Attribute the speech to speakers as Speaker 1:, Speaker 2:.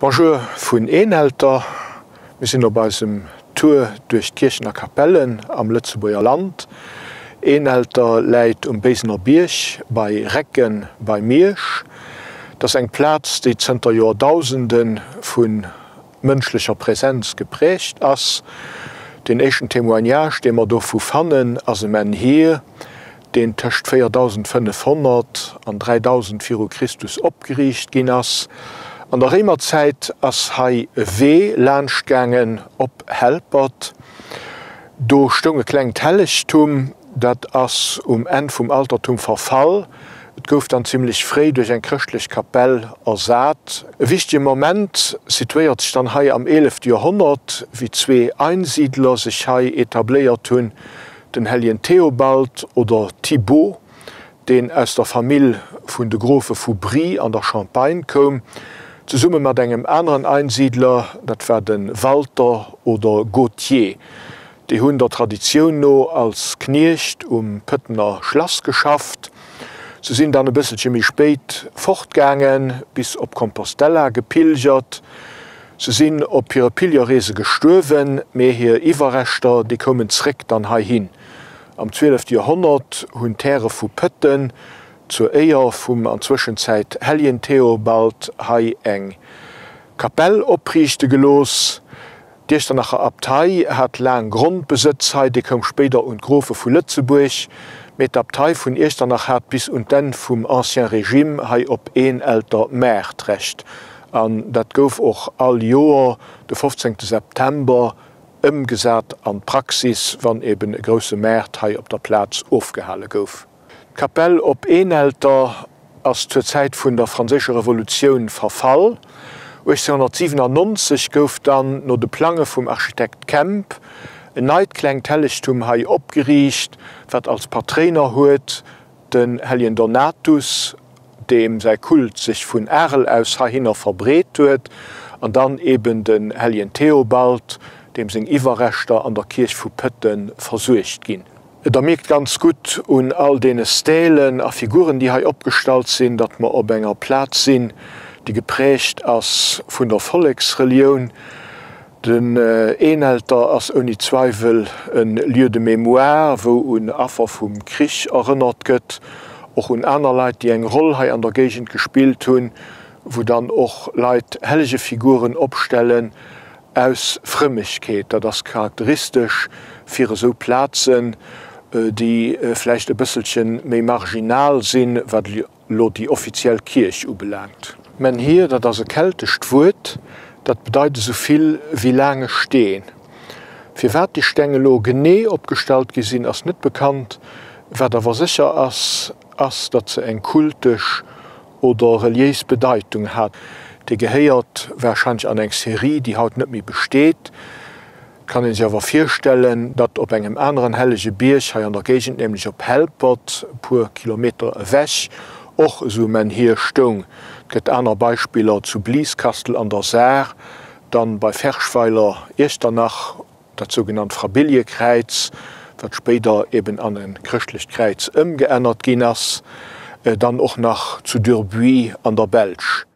Speaker 1: Bonjour vun Eenelter. Mir sinn op eisem Tour duerch d'Kierchen a Kapellen am Lëtzebuerger Land. Eenelter läit um Béisener Bierg bei Recken bei Miersch. Et ass eng Plaz, déi zënter Joerdausende vu mënschlecher Präsenz geprägt ass. Deen éischten Témoignage, dee mer dovu fannen, ass e Menhir, deen tëscht 4500 an 3000 viru Christus opgeriicht ginn ass. An der Réimerzäit ass hei e Wee laanscht gaangen op Helpert. Do stoung e klengt Hellegtum, dat ass um Enn vum Altertum verfall. Et gouf dann zimmlech fréi duerch eng chrëschtlech Kapell ersat. E wichtege Moment situéiert sech dann hei am eelefte Joerhonnert, wéi zwee Einsiedler sech hei etabléiert hunn, Den Helljen Theobald oder Thibaut, deen aus der Famill vun de Grofe vu Brie an der Champagne koum, zesumme mat engem aneren Einsiedler, dat war de Walter oder Gauthier. Déi hunn der Traditioun no als Kniecht um Pëttener Schlass geschafft. Se sinn dann e bësselche méi spéit fortgaangen, bis op Compostela gepilgert. Se sinn op hire Pilgerreese gestuerwen, mee hir Iwwerreschter, déi koumen zréck dann heihin. Am zwielefte Joerhonnert hunn d'Häre vu Pëtten zur Éier vum an Zwëschenzäit Helljen Theobald hei eng Kapell opriichte gelooss. D'Iechternacher Abtei hat laang Grondbesëtz hei, dee koum spéider un d'Grofe vu Lëtzebuerg, mee d'Abtei vun Iechternach hat bis un d'Enn vum Ancien Régime hei op Eenelter Maartrecht. An dat gouf och all Joer de 15 September ëmgesat an d'Praxis, wann eben e grousse Maart hei op der Plaz ofgehale gouf. D'Kapell op Eenelter ass zur Zäit vun der Franséischer Revolutioun verfall. 1897 gouf dann no de Plange vum Architekt Kemp en neit klengt Hellegtum hei opgeriicht, wat als Patréiner huet Den Helljen Donatus, deem säi Kult sech vun Arel aus heihinner verbreet huet, an dann eben den Helljen Theobald, deem seng Iwwerreschter an der Kierch vu Pëtten versuergt ginn. Der mierkt ganz gutt un all deene Stèlen a Figuren, déi hei opgestallt sinn, datt mer op enger Plaz sinn, déi geprägt ass vun der Volleksrelioun. Den Eenelter ass ouni Zweiwel e Lieu de mémoire, wou un Affer vum Krich erënnert gëtt, och un aner Leit, déi eng Roll hei an der Géigend gespillt hunn, wou dann och Leit Hellegefiguren opstellen aus Frëmmegkeet. Dat ass charakteristesch fir esou Plazen, déi vläicht e bësselche méi marginal sinn, wat elo déi offiziell Kierch ubelaangt. Menhir, dat ass e keltescht Wuert, dat bedeit esou vill wéi laange Steen. Firwat déi Steng elo genee opgestallt gi sinn, ass net bekannt. Wat awer sécher ass, ass, datt se eng kultesch oder reliéis Bedeitung hat. Déi gehéiert warscheinlech an eng Serie, déi haut net méi besteet. Et kann een sech awer virstellen, datt op engem aneren hellege Bierg hei an der Géigend, nämlech op Helpert, e puer Kilometer ewech, och esou e Menhir stoung. Et gëtt aner Beispiller zu Blieskastel an der Saar, dann bei Ferschweiler, Iechternach, dat sougenannt Frabillekräiz, wat spéider eben an e chrëschtlecht Kräiz ëmgeännert ginn ass, dann och nach zu Durbuy an der Belsch.